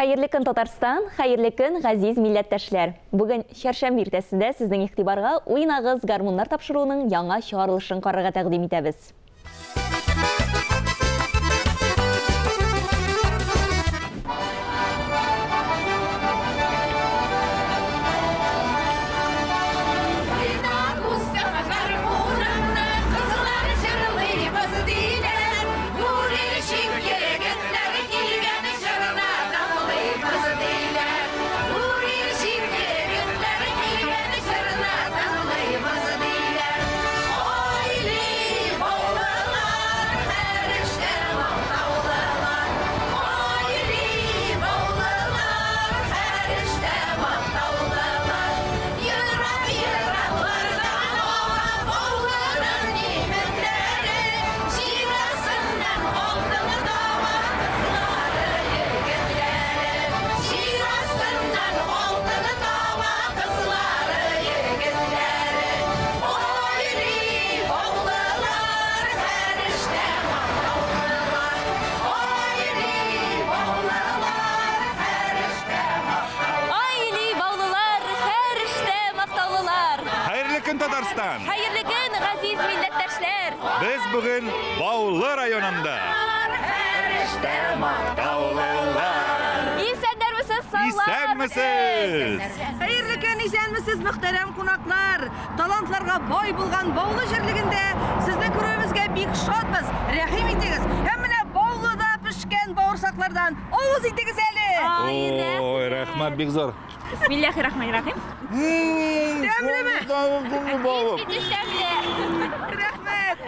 Хәерле көн, Татарстан! Хәерле көн, газиз милләттәшләр! Бүген чәршәмбе иртәсендә сезнең игътибарга Уйнагыз, гармуннар тапшыруының яңа чыгарылышын карарга тәкъдим итәбез. Айли, баулылар, һәр эштә мактаулылар! Хәерле көн, Татарстан! Хәерле көн, газиз милләттәшләр! Без бүген Баулы районында. Һәр эштә мактаулылар! Исәннәрмесез, саулармысез! Исәнмесез! Хәерле көн, исәнмесез, мөхтәрәм кунаклар! Талантларга бай булган Баулы җирлегендә сезне күрүебезгә бик шатбыз. Рәхим итегез. Һәм менә Баулыда пешкән бавырсаклардан авыз итегез әле. Ой, рәхмәт, бик зур. Бисмиллахи рахмани рахим. Тәмлеме? Искиткеч тәмле. Рәхмәт.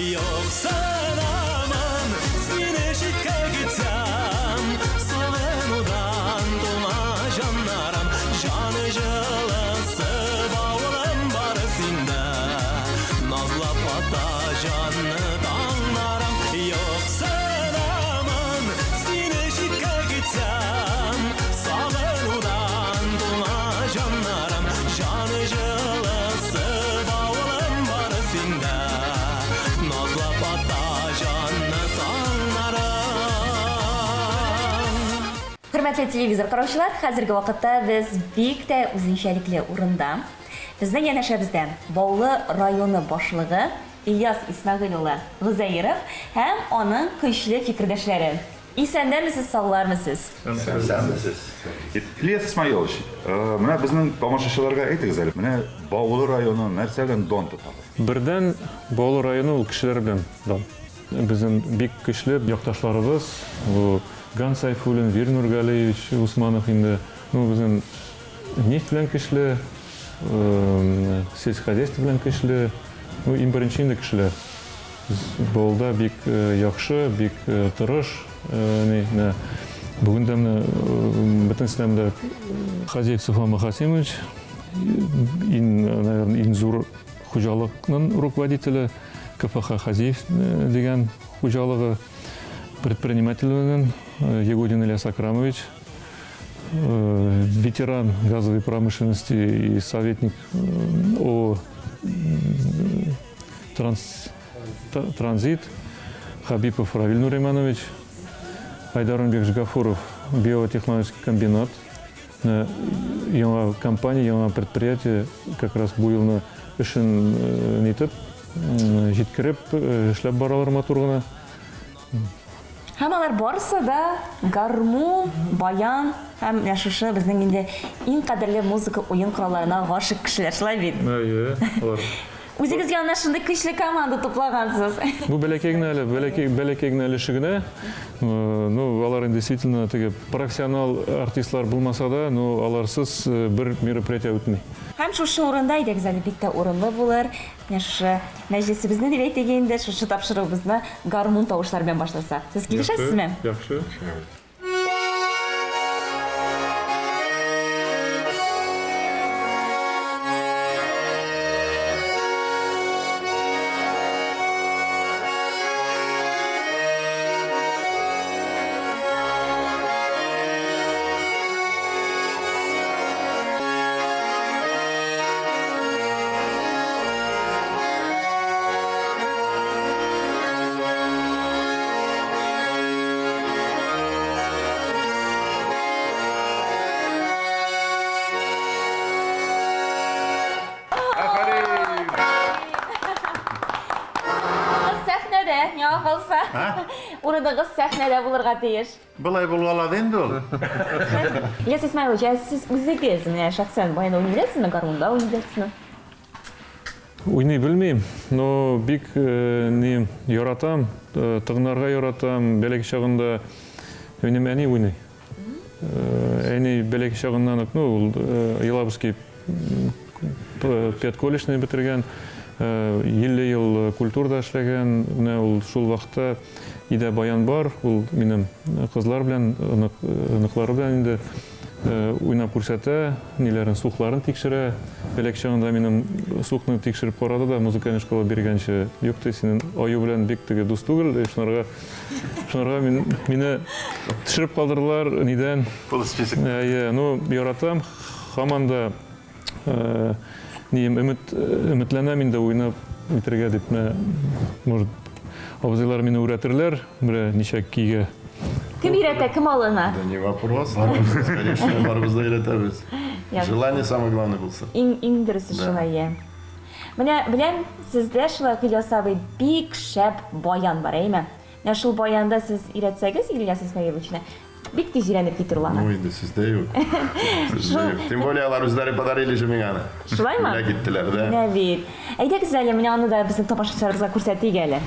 Юксынамын, сине читкә китсәм, Сагынудан туңа җаннарым, Җан җылысы бавырым бар синдә. Назлап ата җанны таңнарым, Юксынамын, сине читкә китсәм, Сагынудан туңа җаннарым, Җан җылысы бавырым бар синдә. Назлап ата җанны таңнарым. Хөрмәтле телевизор караучылар, хәзерге вакытта без бик тә үзенчәлекле урында. Безнең янәшәбездә Баулы районы башлыгы Ильяс Исмәгыйль улы Гозәеров һәм аның көчле фикердәшләре. Исәннәрмесез, саулармысез? Исәнмесез. Ильяс Исмаилович, менә безнең тамашачыларга әйтегез әле, менә Баулы районы нәрсә белән дан тота? Бердән, Баулы районы ул кешеләр белән дан. Безнең бик көчле якташларыбыз, бу Ган Сайфуллин, Вир Нургалиевич Усманов инде, ну, безнең нефть белән көчле, сельскохозяйство белән көчле, ну, иң беренче инде кешеләр. Без Баулыда бик яхшы, бик тырыш, ни, менә бүген дә менә бөтенесенә дә Хазиев Суфан Мөхәсимович, иң, наверное, иң зур хуҗалыкның руководителе, КФХ Хазиев дигән хуҗалыгы, предпринимательләрнең Ягудин Ильяс Акрамович, ветеран газовой промышленности и советник о Транс, Транзит, Хабипов Равиль Нуриманович, Айдарунбек Гафуров, биотехнологический комбинат. Яңа компания, яңа предприятие как раз бу елны эшен нитеп, җиткереп, эшләп баралар матур гына. Һәм алар барысы да гармун, баян һәм менә шушы безнең инде иң кадерле музыка уен коралларына гашыйк кешеләр, шулай бит? Әйе, алар. Үзегез янына шундый көчле команда туплагансыз. Бу бәләкәй генә әле, бәләкәй, бәләкәй генә өлеше генә. Ну, алар инде действительно теге профессионал артистлар булмаса да, но аларсыз бер мероприятие үтми. Һәм шушы урында, әйдәгез әле, бик тә урынлы булыр. Менә шушы мәҗлесебезне дип әйтик инде, шушы тапшыруыбызны гармун тавышлары белән башласак. Сез килешәсезме? Яхшы, яхшы. Сәхнәдә, миңа калса. Урыныгыз сәхнәдә булырга тиеш. Болай булгалады инде ул. Ильяс Исмаилович, ә сез үзегез менә шәхсән баянда уйный беләсезме, гармунда уйный беләсезме? Уйный белмим, но бик ни яратам, тыңнарга яратам. Бәләкәй чагында минем әни уйный. Әни бәләкәй чагыннан ук, ну, ул Елабужский педколледжны бетергән, 50 ел культурада эшләгән. Менә ул шул вакытта өйдә баян бар, ул минем кызлар белән, оныклары белән инде уйнап күрсәтә, ниләрен, слухларын тикшерә. Бәләкәй чагында минем слухны тикшереп карады да, музыкальный школа биргәнче, юк ди, синең аю белән бик теге дус түгел, шунарга, шунарга мин, мине төшереп калдырдылар, нидән. Full список. Әйе, ну, яратам, һаман да нием, өмет, өметләнәм инде уйнап итергә дип, менә, может, абзыйлар мине өйрәтерләр, берә ничә көйгә. Кем өйрәтә, кем алына? Да не вопрос. Конечно, барыбыз да өйрәтәбез. Желание самое главное булсын. Иң, иң дөресе шулай, иә. Менә беләм, сездә шулай ук, Ильяс абый, бик шәп баян бар, әйеме? Менә шул баянда сез өйрәтсәгез Ильяс Исмаиловичны, бик тиз өйрәнеп китер ул аны. Ну, инде сүз дә юк. Сүз дә юк. Тем более алар үзләре подарили же миңа аны. Шулаймы? Бүләк иттеләр, да. Менә бит. Әйдәгез әле, менә аны да безнең тамашачыларыбызга күрсәтик әле.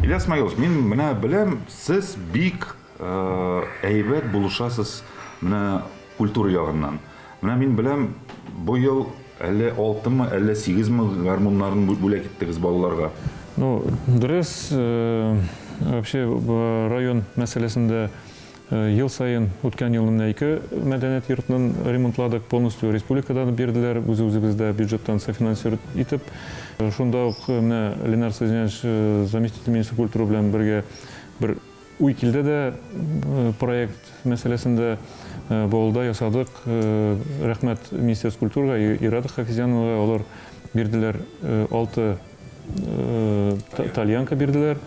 Ильяс Исмаилович, мин менә беләм, сез бик әйбәт булышасыз менә культура ягыннан. Менә мин беләм, бу ел әллә алтымы, әллә сигезме гармуннарын бүләк иттегез балаларга. Ну, дөрес, вообще район мәсьәләсендә ел саен, үткән елны менә ике мәдәният йортын ремонтладык, полностью республикадан бирделәр, үзе-үзебездә бюджеттан софинансировать итеп. Шунда ук менә Ленар Сазинович, заместитель министра культуры белән бергә бер уй килде дә, проект мәсьәләсендә Бавылда ясадык. Рәхмәт Министерство культурага, Ирада Хафизяновага, алар бирделәр 6 тальянка бирделәр.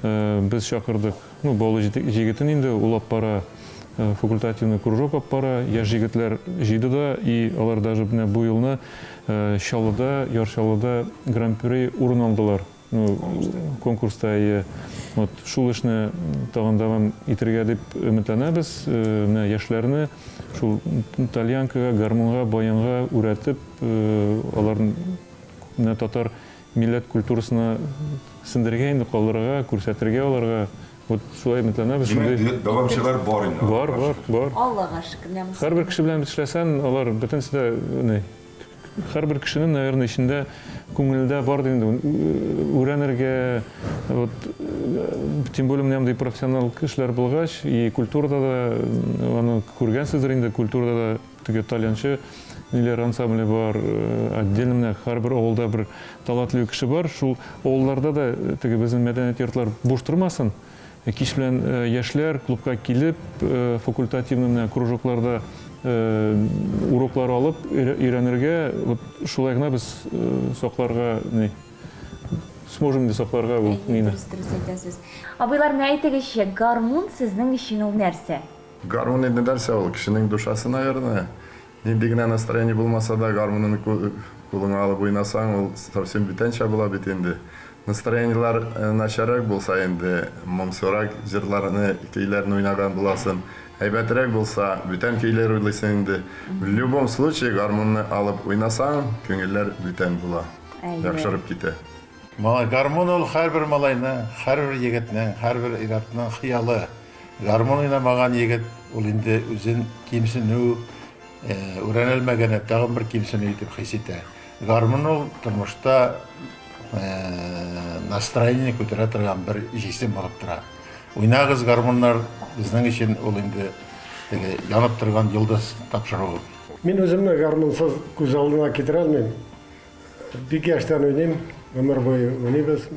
Без чакырдык, ну, Баулы җегетен инде, ул алып бара факультативный кружок алып бара, яшь җегетләр җыйды да, и алар даже менә бу елны Чаллыда, Яр Чаллыда Гран-при урын алдылар. Ну, конкурста, әйе. Вот шул эшне тагын дәвам итергә дип өметләнәбез. Менә яшьләрне шул тальянкага, гармунга, баянга үрәтеп, аларны менә татар милләт культурасына сеңдерергә инде, калдырырга, күрсәтергә аларга. Вот шулай өметләнәбез. Димәк, дәвамчылар бар инде. Бар, бар, бар. Аллага шөкер, менә монысы. Һәрбер кеше белән эшләсән, алар бөтенесе дә ни, һәрбер кешенең, наверное, эчендә, күңелендә бар инде өйрәнергә, вот, тем более менә мондый профессионал кешеләр булгач, и культурада да, аны күргәнсездер инде, культурада да теге тальянчы ниләр ансамбле бар, отдельно менә һәрбер авылда бер талантлы кеше бар, шул авылларда да теге безнең мәдәният йортлар буш тормасын, кич белән яшьләр клубка килеп, факультативный менә кружокларда уроклар алып өйрәнергә, вот шулай гына без сакларга ни сможем инде сакларга бу нине. Дөрес, дөрес әйтәсез. Абыйлар, менә әйтегезче, гармун сезнең өчен ул нәрсә? Гармун инде нәрсә ул? Кешенең душасы, наверное. Нинди генә настроение булмаса да, гармунын кулыңа алып уйнасаң, ул совсем бүтәнчә була бит инде. Настроениеләр начаррак булса инде, моңсурак җырларны, көйләрне уйнаган буласың. Әйбәтрәк булса, бүтән көйләр уйлыйсың инде. В любом случае, гармунны алып уйнасаң, күңелләр бүтән була. Яхшырып китә. Малай, гармун ул һәрбер малайның, һәрбер егетнең, һәрбер ир-атның хыялы. Гармун уйнамаган егет ул инде үзен кимсенү, үрәнелмәгәне тагын бер кимсенү итеп хис итә. Гармун ул тормышта настроение күтәрә торган бер җисем булып тора. Уйнагыз гармуннар, безнең өчен ул инде теге янып торган йолдыз тапшыруы. Мин үземне гармунсыз күз алдына китерә алмыйм. Бик яшьтән уйныйм, гомер буе уйныйбыз.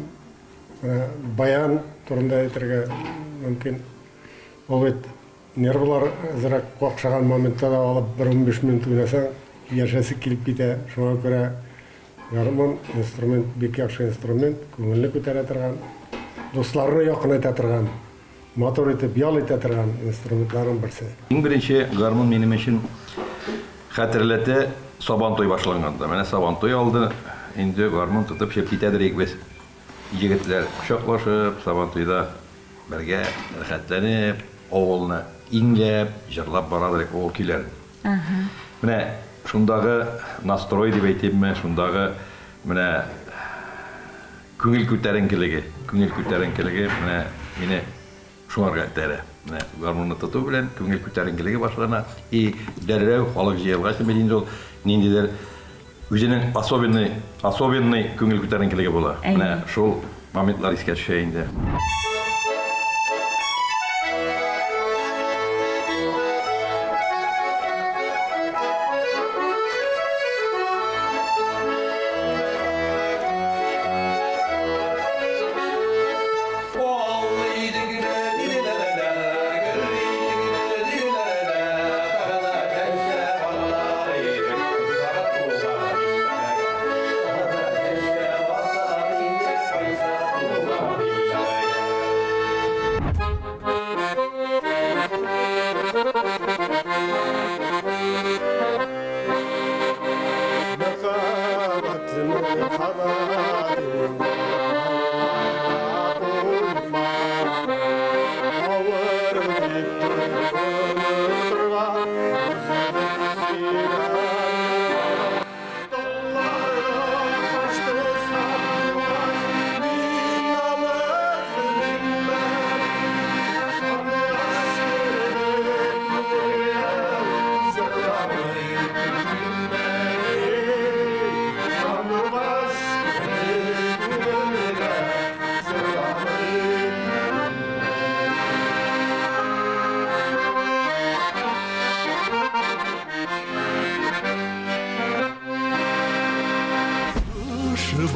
Менә баян турында әйтергә мөмкин. Ул бит нервлар әзрәк какшаган моментта да алып бер 15 минут уйнасаң, яшәсе килеп китә. Шуңа күрә гармун инструмент бик яхшы инструмент, күңелне күтәрә торган, дусларны якынайта торган, матур итеп ял итә торган инструментларның берсе. Иң беренче гармун минем өчен хәтерләтә Сабантуй башланганда. Менә Сабантуй алды, инде гармун тотып чыгып китәдер идек без. Егетләр кочаклашып, Сабантуйда бергә рәхәтләнеп, авылны иңләп, җырлап барадыр идек авыл көйләрен. Менә шундагы настрой дип әйтимме, шундагы менә күңел күтәренкелеге, күңел күтәренкелеге менә мине шуңарга этәрә. Менә гармунны тоту белән күңел күтәренкелеге башлана. И дәррәү халык җыелгач бит инде ул ниндидер үзенең особенный, особенный күңел күтәренкелеге була. Менә шул моментлар искә төшә инде.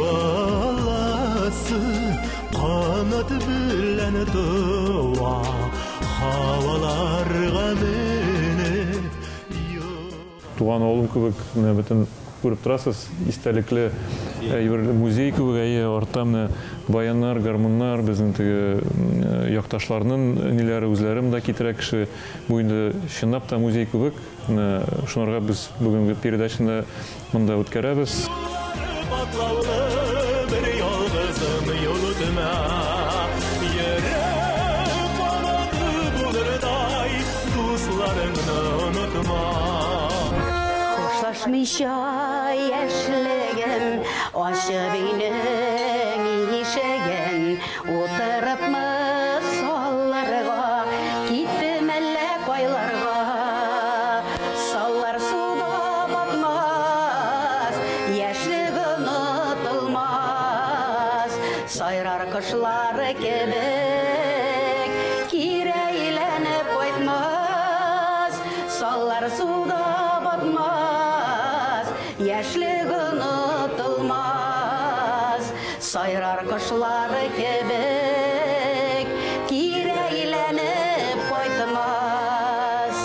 Баласы канат белән туа, һаваларга менеп. Туган авылым кебек, менә бөтен күреп торасыз, истәлекле әйбер, музей кебек, әйе, артта менә баяннар, гармуннар, безнең теге якташларның ниләре, үзләре монда китерә кеше. Бу инде чынлап та музей кебек. Менә шунарга без бүгенге передачаны монда үткәрәбез. Катлаулы бер ялгызым юл үтмә. Йөрәк канаты булырдай дусларыңны онытма. Хушлашмыйча яшьлегем, ачып өйнең ишеген, утырыпмы сал. кошлары кебек, кире әйләнеп кайтмас, Саллар суда батмас, яшьлек онытылмас. Сайрар кошлары кебек, кире әйләнеп кайтмас.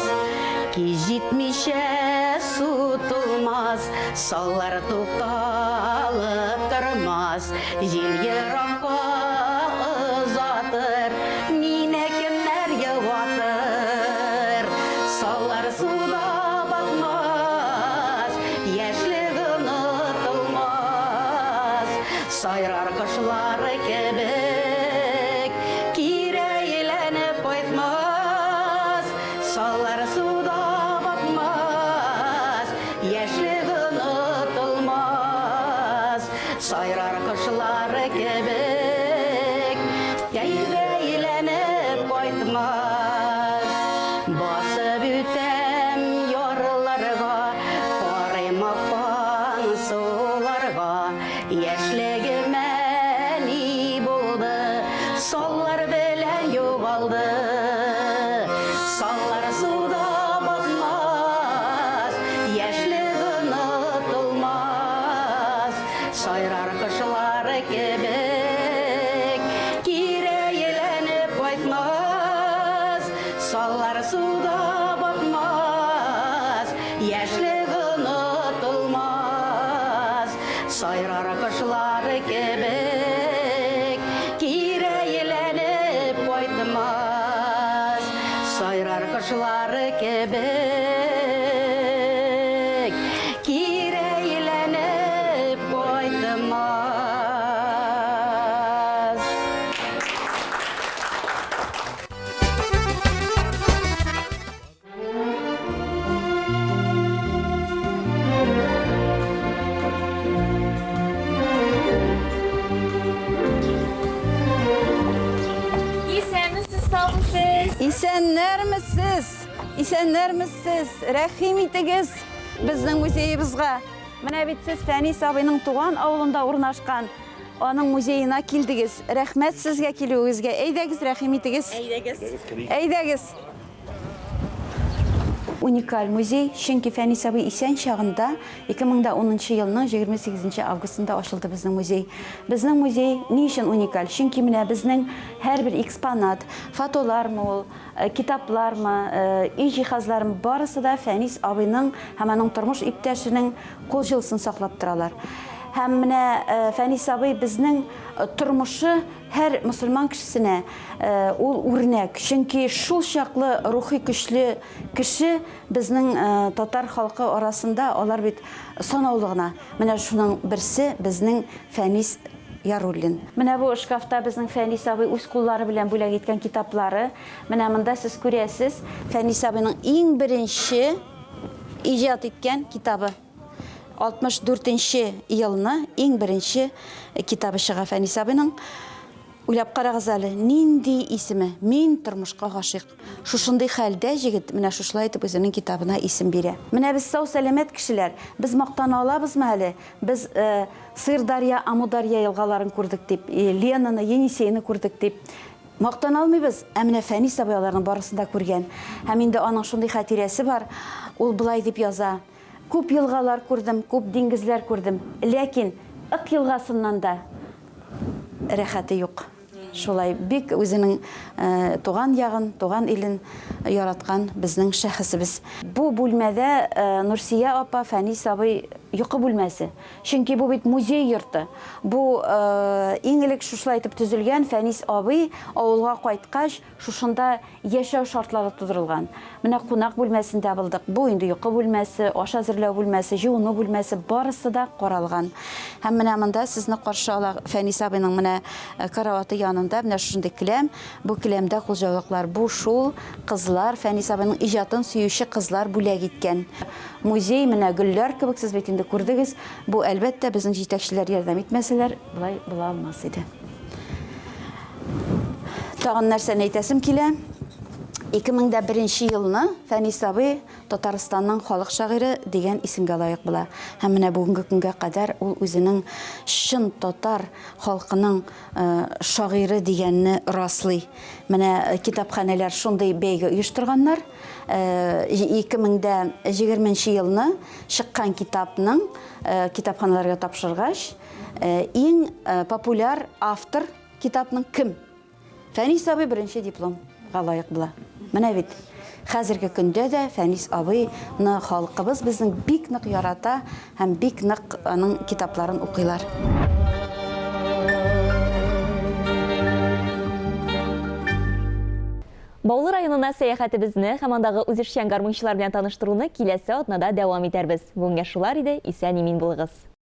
Кич җитмичә су тулмас, Саллар тукталып тормас, Җил еракка озатыр, Мине кемнәр юатыр? Саллар суда батмас, Яшьлек онытылмас. Сайрар кошлар кебек, Кире әйләнеп кайтмас. Саллар суда батмас, Яшьлек онытылмас, Сайрар кошлар кебек, Кәйгә әйләнеп кайтмас. Басып үтәм ярларга, Карыйм аккан суларга, Яшьлегемә ни булды, Саллар белән югалды. Саллар суда батмас, Яшьлек онытылмас. Сайрар кошлар кебек, Кире әйләнеп кайтмас. Саллар суда батмас, Яшьлек онытылмас. Сайрар кошлар кебек, Кире әйләнеп кайтмас. Сайрар кошлар кебек, Кире әйләнеп кайтмас. Исәнмесез, саумысыз? Исәннәрмесез? Исәннәрмесез? Рәхим итегез безнең музеебызга. Менә бит сез Фәнис абыйның туган авылында урнашкан аның музеена килдегез. Рәхмәт сезгә килүегезгә. Әйдәгез, рәхим итегез. Әйдәгез. Әйдәгез. Уникаль музей, чөнки Фәнис абый исән чагында 2010 нчы елның 28 нче августында ачылды безнең музей. Безнең музей ни өчен уникаль? Чөнки менә безнең һәрбер экспонат, фотолармы ул, китаплармы, өй җиһазларымы, барысы да Фәнис абыйның һәм аның тормыш иптәшенең кул җылысын саклап торалар. Һәм менә Фәнис абый безнең тормышы Һәр мөселман кешесенә ул үрнәк, чөнки шул чаклы рухи көчле кеше безнең татар халкы арасында алар бит санаулы гына. Менә шуның берсе безнең Фәнис Яруллин. Менә бу шкафта безнең Фәнис абый үз куллары белән бүләк иткән китаплары. Менә монда сез күрәсез, Фәнис абыйның иң беренче иҗат иткән китабы. 64 нче елны иң беренче китабы чыга Фәнис абыйның. Уйлап карагыз әле, нинди исеме? Мин тормышка гашыйк. Шушындый хәлдә җегет менә шушылай итеп үзенең китабына исем бирә. Менә без сау-сәламәт кешеләр, без мактана алабызмы әле? Без Сырдарья, Амударья елгаларын күрдек дип, Ленаны, Енисейны күрдек дип. Мактана алмыйбыз, ә менә Фәнис абый аларның барысын да күргән. Һәм инде аның шундый хатирәсе бар, ул болай дип яза, Күп елгалар күрдем, күп диңгезләр күрдем, ләкин Ык елгасыннан да рәхәте юк. Шулай бик үзенең туган ягын, туган илен яраткан безнең шәхесебез. Бу бүлмәдә Нурсия апа, Фәнис абый йокы бүлмәсе. Чөнки бу бит музей йорты. Бу иң элек шушылай итеп төзелгән, Фәнис абый авылга кайткач, Шушында яшәү шартлары тудырылган. Менә кунак бүлмәсендә булдык. Бу инде йокы бүлмәсе, аш әзерләү бүлмәсе, җуыну бүлмәсе, барысы да каралган. Һәм менә монда сезне каршы ала Фәнис абыйның менә караваты янында менә шушындый келәм. Бу келәмдә кулҗаулыклар. Бу шул кызлар, Фәнис абыйның иҗатын сөюче кызлар бүләк иткән. Музей менә гөлләр кебек, сез бит инде күрдегез. Бу, әлбәттә, безнең җитәкчеләр ярдәм итмәсәләр, болай була алмас иде. Тагын нәрсәне әйтәсем килә? 2001 елны Фәнис абый Татарстанның халык шагыйре дигән исемгә лаек була. Һәм менә бүгенге көнгә кадәр ул үзенең чын татар халкының шагыйре дигәнне раслый. Менә китапханәләр шундый бәйге оештырганнар. 2020 нче елны чыккан китапның китапханәләргә тапшыргач, иң популяр автор китапның кем? Фәнис абый беренче дипломга лаек була. Менә бит хәзерге көндә дә Фәнис абыйны халкыбыз безнең бик нык ярата һәм бик нык аның китапларын укыйлар. Баулы районына сәяхәтебезне һәм андагы үзешчән гармунчылар белән таныштыруны киләсе атнада дәвам итәрбез. Бүгенгә шулар иде, исән-имин булыгыз!